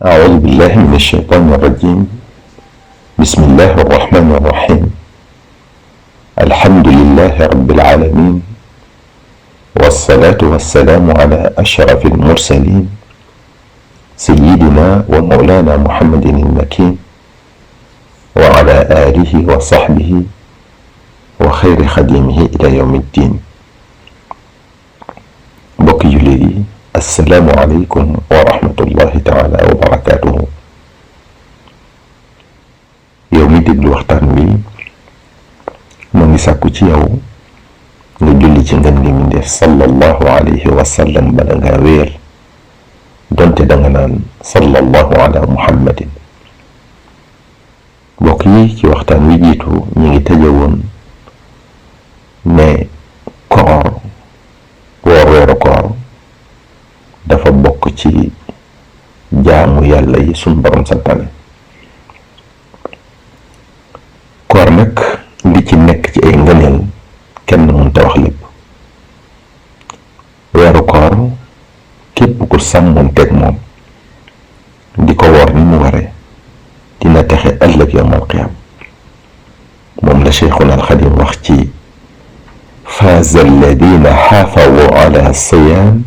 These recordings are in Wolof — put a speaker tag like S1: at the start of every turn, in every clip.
S1: أعوذ بالله من الشيطان الرجيم. بسم الله الرحمن الرحيم. الحمد لله رب العالمين، والصلاة والسلام على أشرف المرسلين سيدنا ومولانا محمد المكين وعلى آله وصحبه وخير خديمه إلى يوم الدين. mbokki jullit yi, assalaamu aleykum wa rahmatullahi taala wa barakaatuhu. yow mi déglu waxtaan wi, mu ngi sàkku ci yow nga julli ci ngën gi mindeef sallallahu alayhi wa sallam bala ngaa wéer, donte danga naan sallallahu ala muhammadin. mbokk yi, ci waxtaan wi jiitu ñu ngi tëje woon ne koor, woor weeru koor dafa bokk ci jaamu yàlla yi suñ borom santaane. koor nag li ci nekk ci ay ngëneel kenn mënta wax lépp. weeru koor képp ku sàmmoonteeg moom di ko woor ni mu ware dina texe ëllëg yawmal qiyaam. moom la Cheikhuna al-Xadim wax ci faaza alladina xaafawu ala siyaam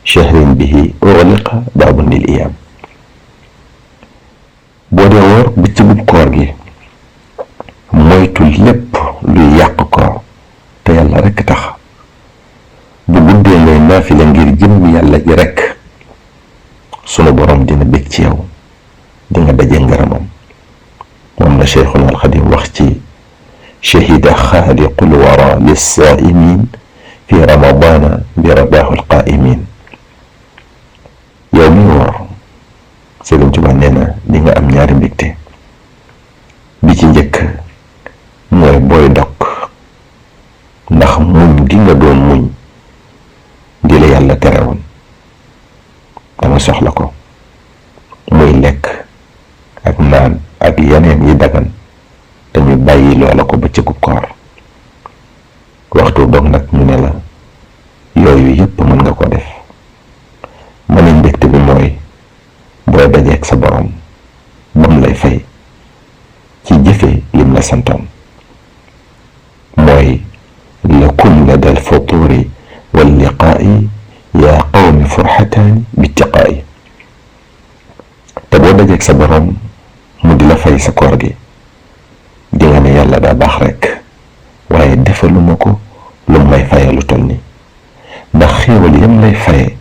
S1: shahrin bihi ughliqa baabun lil iyaam. boo dee woor bëccëgu koor gi moytu lépp luy yàq koor te yàlla rekk tax. bu guddee ngay naafila ngir jëmm yàlla ji rekk, sunu borom dina bég ci yow, di nga daje ngaramam. moom la Cheikhuna al-Xadim wax ci shahida xaaliqul wara lissaaimin fi ramadana bi rabaaxul qaaimin. yow mi woor, Sëriñ Tuubaa nee na di nga am ñaari mbégte. bi ci njëkk mooy booy dog, ndax muñ gi nga doon muñ di la yàlla terewoon danga soxla ko, muy lekk ak naan ak yeneen yi dagan, te ñu bàyyi loola ko bëccëgu koor. waxtu dog nag ñu ne la yooyu yépp mën nga ko def. ma ne mbégte bi mooy booy dajeek sa borom bam lay fay ci jëfe lim la santoon. mooy lakum lada alfuturi wal liqaa'i yaa qawmi furxataani bittiqaa'i. te boo dajeek sa borom mu di la fay sa koor gi, di nga ne yàlla daa baax rekk, waaye defaluma ko lu may faye lu toll ni. ndax xéewal yam lay faye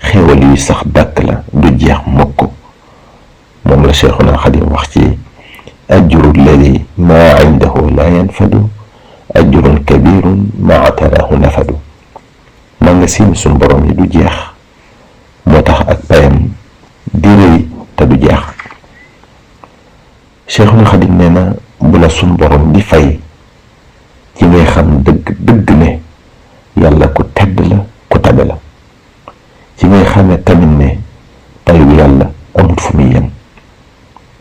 S1: xéewal yuy sax dàkk la, du jeex mukk. moom la Cheikhuna al-Xadim wax ci ajru lladi maa indahu laa yanfadu ajrun kabirun maa taraahu nafadu. ma nga siin suñ borom yi du jeex, moo tax ak payam di rëy te du jeex. Cheikhuna al-Xadim nee na bu la suñ borom di fay ci ngay xam dëgg dëgg ne yàlla ku tedd la, ku tabe la. ci ngay xamee tamit ne payu yàlla amut fu muy yem.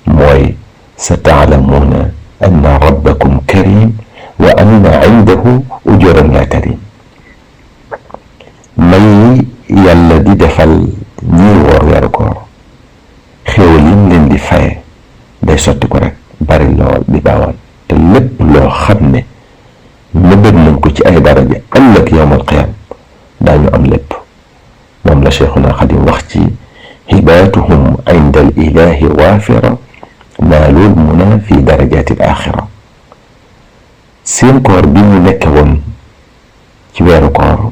S1: mooy sa taalamuuna anna rabbakum karim wa anna indahu ujuran la tarim. may yàlla di defal ñiy woor weeru koor, xéewal yim leen di faye day sotti ko rek, bari lool di baawaan. te lépp loo xam ne nëbët nañ ko ci ay daraja ëllëg yawmal qiyaam daañu am lépp. moom la Cheikhuna Xadim wax ci hibaatuhum inda al ilahi waafira naalul muna fi darajati al axira. seen koor bi ñu nekke woon ci weeru koor,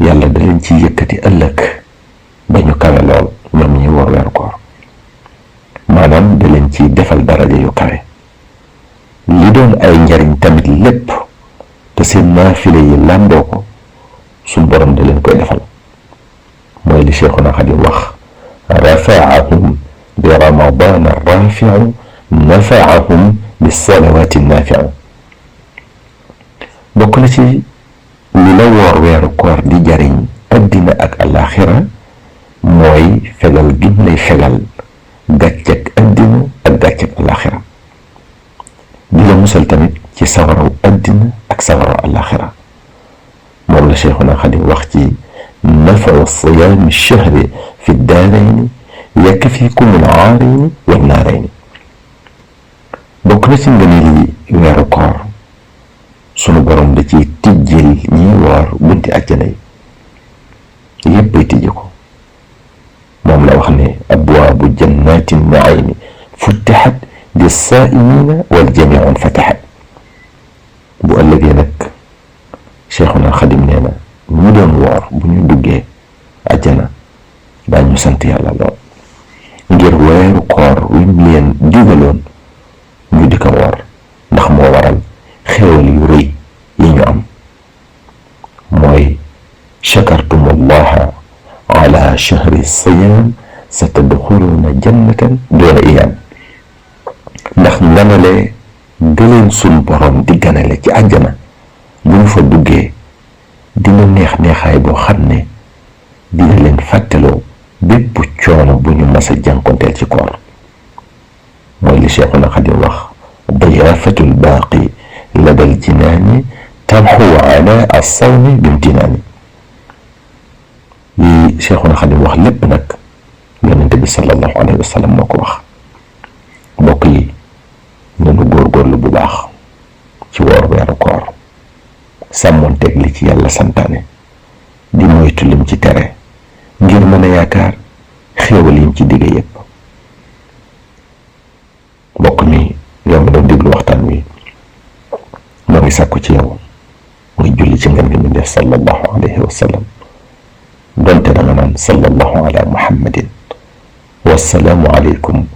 S1: yàlla da leen ci yëkkati ëllëg ba ñu kawe lool ñoom ñi woor weeru koor. maanaam da leen ciy defal daraja yu kawe. li doon ay njariñ tamit lépp te seen naafile yi làmboo ko, suñ borom da leen koy defal. mooy li Cheikhuna Xadim wax rafaahum bi ramadana rafiu nafaahum bi salawaati nafiu. bokk na ci li la woor weeru koor di jariñ addina ak alaxira mooy fegal gim lay fegal gàcceg addina ak gàcceg alaxira. di la musal tamit ci sawaraw addina ak sawaraw alaxira. moom la Cheikhuna Xadim wax ci nafau siyaami shahri fi daarayni fiikum al-aarayni wan-naarayni. bokk na ci ngëneeli weeru koor sunu borom da ciy tijjil ñiy woor bunti àjjana yi yépp ay tijji ko. moom la wax ne abwaabu jannaati naimi futtixat lissaa'imiina wal jamiicu fataxat. bu ëllëgee nag Cheikhuna Xadim nee na ñi doon woor bu ñu duggee àjjana daañu sant yàlla lool ngir weeru koor wi mu leen digaloon ñu di ko woor, ndax moo waral xéewal yu rëy yi ñu am. mooy shakartum allaha ala shahri siyam sa tadxuluuna jannatan doona iyaam. ndax nganale gëleen suñ borom di ganale ci àjjana bu ñu fa duggee dina neex neexaay boo xam ne dina leen fàttaloo bépp coono bu ñu mas a jànkonteel ci koor. mooy li Cheikhuna Xadim wax diyaafatul baaqi ladal jinaani tamxu ala as-sawmi bimtinaani. li Cheikhuna Xadim wax lépp nag yonent bi sallallahu alayhi wa sallam moo ko wax. mbokk yi nanu góorgóorlu bu baax ci woor weeru koor, sàmmonteeg li ci yàlla santaane, di moytu lim ci tere ngir mën a yaakaar xéewal yim ci digge yépp. mbokk mi yow mi doon déglu waxtaan wi moo ngi sàkku ci yow muy julli ci ngeen gi mu def sallallahu alayhi wa sallam, donte da nga naan sallallahu ala muhammadin. wassalaamu aleykum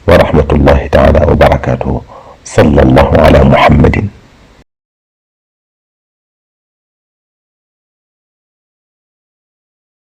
S1: wa rahmatullahi taala wa barakatuhu. sallallahu ala muhammadin.